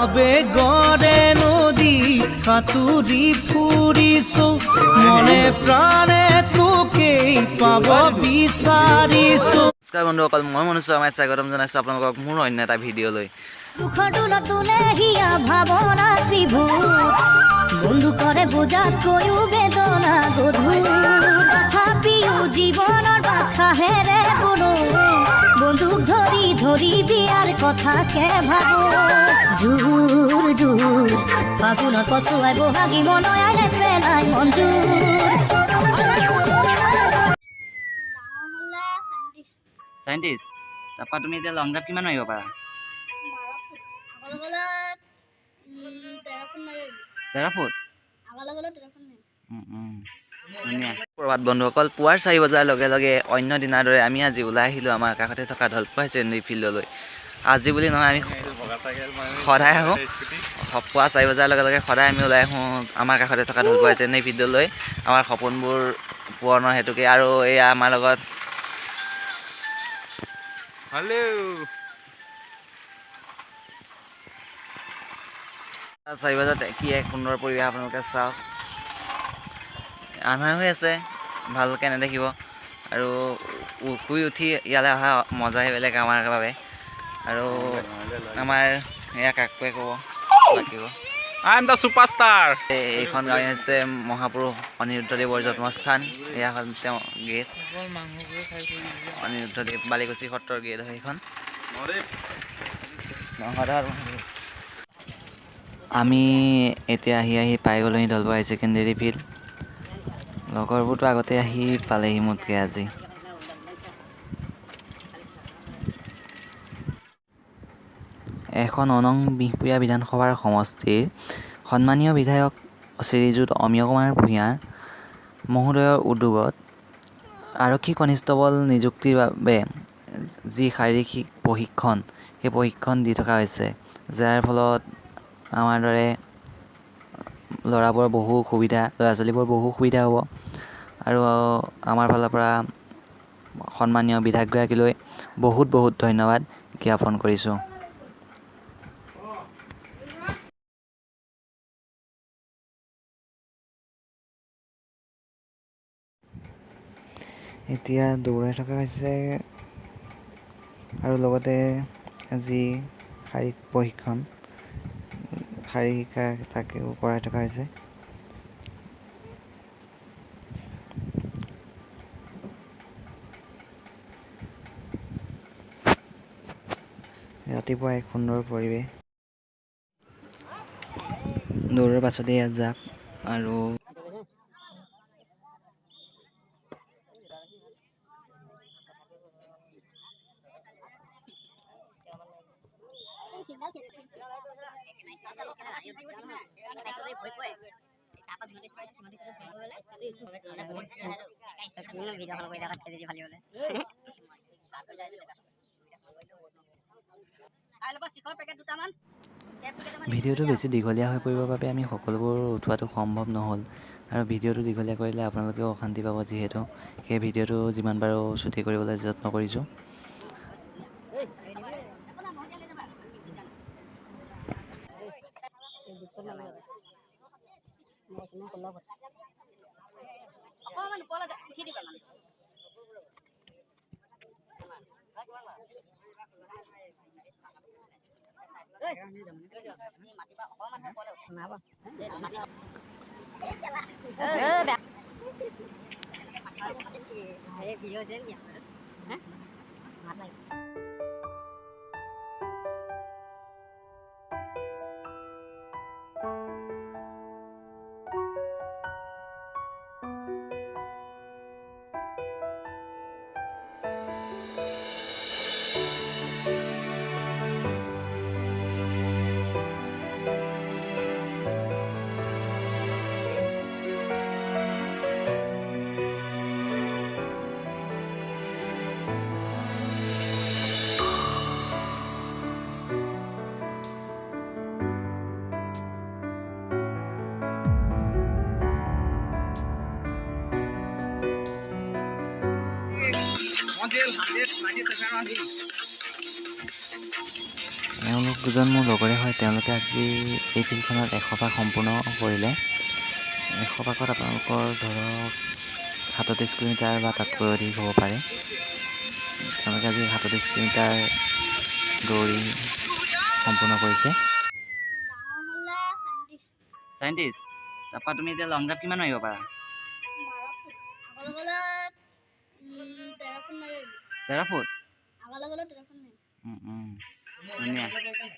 আবেগৰে নদী সাঁতুৰি ফুৰিছো, মনে প্ৰাণে তোকেই পাব বিচাৰিছো। নমস্কাৰ বন্ধুসকল, মই মনোজ শৰ্মাই স্বাগতম জনাইছোঁ আপোনালোকক মোৰ অন্য এটা ভিডিঅ'লৈ। দুখৰ দোলত দোলে হিয়া ভাৱনা বিভোৰ, বন্ধু কৰে বুজাতকৈও বেদনা গধুৰ। তথাপিও জীৱনৰ বাখাহেৰে বনো, বন্দুক ধৰি ধৰি বিয়াৰ কথাকে ভাবো। জোৰ জোৰ ফাগুনৰ পচুৱাই বহাগী মনয় আইলে পেলাই মঞ্জুৰ। ডাঙৰ হ'লে চাইণ্টিষ্ট। চাইণ্টিষ্ট। তাৰপৰা তুমি এতিয়া লং জাম্প কিমান মাৰিব পাৰা? 12 ফুট। আগলৈ গ'লে 13 ফুট মাৰিব। 13 ফুট? আগলৈ গ'লে 13 ফুট মাৰিম। ধুনীয়া। প্ৰভাত বন্ধুসকল, পুৱাৰ 4 বজাৰ লগে লগে অন্য দিনাৰ দৰে আমি আজি ওলাই আহিলোঁ আমাৰ কাষতে থকা ধলপুৱা ছেকেণ্ডেৰী ফিল্ডলৈ। আজি বুলি নহয়, আমি সদায় আহোঁ। পুৱা 4 বজাৰ লগে লগে সদায় আমি ওলাই আহোঁ আমাৰ কাষতে থকা ধলপুৱা ছেকেণ্ডেৰী ফিল্ডলৈ, আমাৰ সপোনবোৰ পূৰণৰ হেতুকে। আৰু এয়া আমাৰ লগত হেল্ল'। 4 বজাত কি এক সুন্দৰ পৰিৱেশ, আপোনালোকে চাওক। আন্ধাৰ হৈ আছে, ভালকৈ নেদেখিব। আৰু শুই উঠি ইয়ালৈ অহা মজাই বেলেগ আমাৰ বাবে। আৰু আমাৰ এয়া কাকুৱে ক'ব বাকীব। I am the superstar. এইখন গাঁৱে হৈছে মহাপুৰুষ অনিৰুদ্ধদেৱৰ জন্মস্থান। এয়া হ'ল তেওঁ গেট, অনিৰুদ্ধদেৱ বালিকুচি সত্ৰৰ গেট হয় এইখন। হৰ হৰ মহাদেৱ। আমি এতিয়া আহি আহি পাই গ'লোহি ধলপুৱা হাই ছেকেণ্ডেৰী ফিল্ড। লগৰবোৰতো আগতে আহি পালেহি মোতকৈ আজি। এখন অনং বিহপুৰীয়া বিধানসভাৰ সমষ্টিৰ সন্মানীয় বিধায়ক শ্ৰীযুত অমিয় কুমাৰ ভূঞা মহোদয়ৰ উদ্যোগত আৰক্ষী কনিষ্টবল নিযুক্তিৰ বাবে যি শাৰীৰিক প্ৰশিক্ষণ, সেই প্ৰশিক্ষণ দি থকা হৈছে, যাৰ ফলত আমাৰ দৰে ল'ৰাবোৰৰ বহু সুবিধা, ল'ৰা ছোৱালীবোৰৰ বহু সুবিধা হ'ব। আৰু আমাৰ ফালৰ পৰা সন্মানীয় বিধায়কগৰাকীলৈ বহুত বহুত ধন্যবাদ জ্ঞাপন কৰিছোঁ। এতিয়া দৌৰাই থকা হৈছে আৰু লগতে যি শাৰীৰিক প্ৰশিক্ষণ, শাৰীৰিক শিক্ষা, তাকেও কৰাই থকা হৈছে। ৰাতিপুৱা এক সুন্দৰ পৰিৱেশ। দৌৰৰ পাছতে ইয়াত জাপ আৰু ভিডিঅ'টো বেছি দীঘলীয়া হৈ পৰিবৰ বাবে আমি সকলোবোৰ উঠোৱাটো সম্ভৱ নহ'ল। আৰু ভিডিঅ'টো দীঘলীয়া কৰিলে আপোনালোকেও অশান্তি পাব, যিহেতু সেই ভিডিঅ'টো যিমান পাৰোঁ চুটি কৰিবলৈ যত্ন কৰিছোঁ। অকণমান ওপৰলৈ উঠি দিবা মানে। এওঁলোক দুজন মোৰ লগৰে হয়। তেওঁলোকে আজি এই ফিল্ডখনত 100 পাক সম্পূৰ্ণ কৰিলে। 100 পাকত আপোনালোকৰ ধৰক 37 কিলোমিটাৰ বা তাতকৈ অধিক হ'ব পাৰে। তেওঁলোকে আজি 37 কিলোমিটাৰ দৌৰি সম্পূৰ্ণ কৰিছে। ডাঙৰ হ'লে চাইণ্টিষ্ট। চাইণ্টিষ্ট। তাৰপৰা তুমি এতিয়া লং জাম্প কিমান মাৰিব পাৰা? 12 ফুট। আগলৈ গ'লে 13 ফুট মাৰিব। 13 ফুট? আগলৈ গ'লে 13 ফুট মাৰিম। ধুনীয়া। এতিয়া